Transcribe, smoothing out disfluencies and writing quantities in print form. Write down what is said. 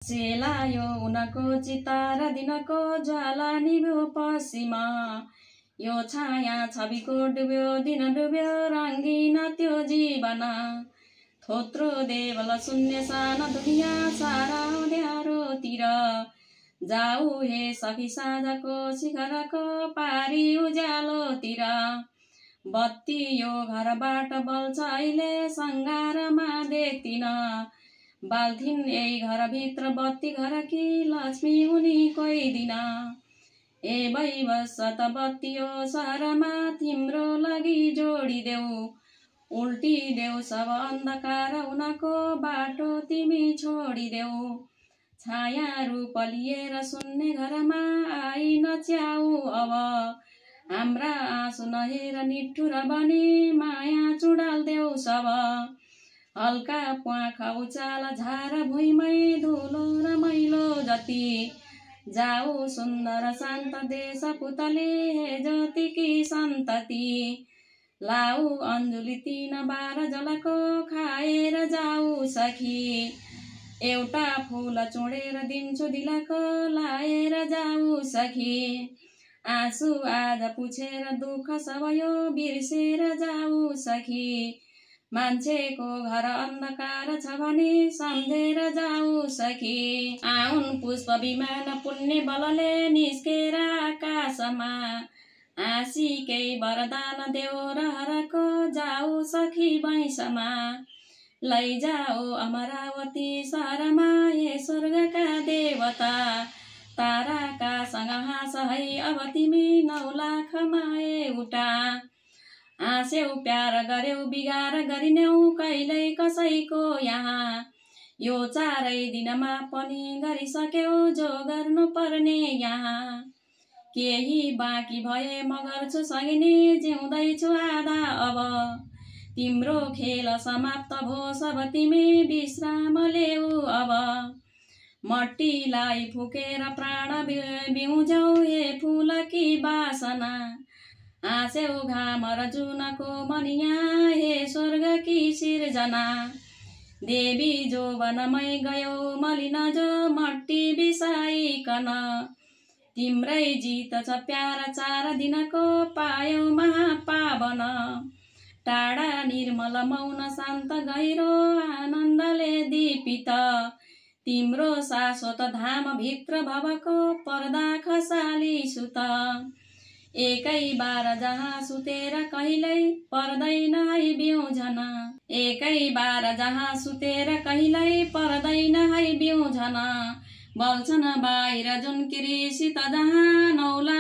सेलायो उनको चितारा दिनको ज्वाला निभ्यो पसीमा यो छाया छविको डुब्यो दिन डुब्यो रङ्गिन त्यो जीवन थोत्रो देवल शून्य सानो दुनिया सारा उध्यारोतिर जाऊ हे सखी साँझको शिखरको पारी उज्यालोतिर बत्ती यो घरबाट बल्छ अहिले सङ्घारमा देख्दिन बाल्थिन् यही घरभित्र बत्ती घरकी लक्ष्मी उनी कोही दिन ए वैवश त बत्तियो सहरमा तिम्रो लागि जोडिदेऊ उल्टिदेऊ सब अन्धकार उनको बाटो तिमी छोडिदेऊ छाया रूप लिएर सुन्ने घरमा आई नच्याऊ अब हाम्रा आँसु नहेर निठुर बनी माया चुडाल्देऊ सब हल्का प्वाखा उचाल झार भुइँमै धुलो र मैलो जति जाऊ सुन्दर शान्त देश पुतली हे ज्योतिकी सन्तति लाऊ अञ्जुली 3-12 जलको खाएर जाऊ सखी एउटा फूल चुडेर दिन्छु दिलको लाएर जाऊ सखी आँसु आज पुछेर दुःख सब यो बिर्सेर जाऊ सखी मान्छेको घर अन्धकार छ भने सम्झेर जाऊ सखी आउन पुष्प विमान पुण्य बलले निस्केर आकाशमा आँसीकै वरदान देऊ र हरको जाऊ सखी वैंशमा लैजाऊ अमरावती सहरमा हे स्वर्गका देवता ताराकासँग हाँस है अब तिमी 9 लाखमा एउटा हाँस्यौ प्यार गर्यौ बिगार गरिन्यौ कहिल्यै कसैको यहाँ यो 4 दिनमा पनि गरिसक्यौ जो गर्नु पर्ने यहाँ केही बाँकी भए म गर्छु सगिनी जिउँदैछु आधा अब तिम्रो खेल समाप्त भो सब तिमी विश्राम लेऊ अब मट्टीलाई फुकेर प्राण बिउझौ हे फुलकी बासना हाँस्यौ घाम र जुनको मनिया हे स्वर्गकी सिर्जना देवी जो वनमै गयौ मलिन जो मट्टी बिसाइकन तिम्रै जित छ प्यार 4 दिनको पायौ महापावन टाढा निर्मल मौन शान्त गहिरो आनन्दले दीपित तिम्रो शाश्वत धाम भित्र भवको पर्दा खसाली सुत एकै बार जहाँ सुतेर कहिल्यै पर्दैन है बिउझन एकै बार जहाँ सुतेर कहिल्यै पर्दैन है बिउझन बल्छन् बाहिर जुन कृषि त जहाँ 9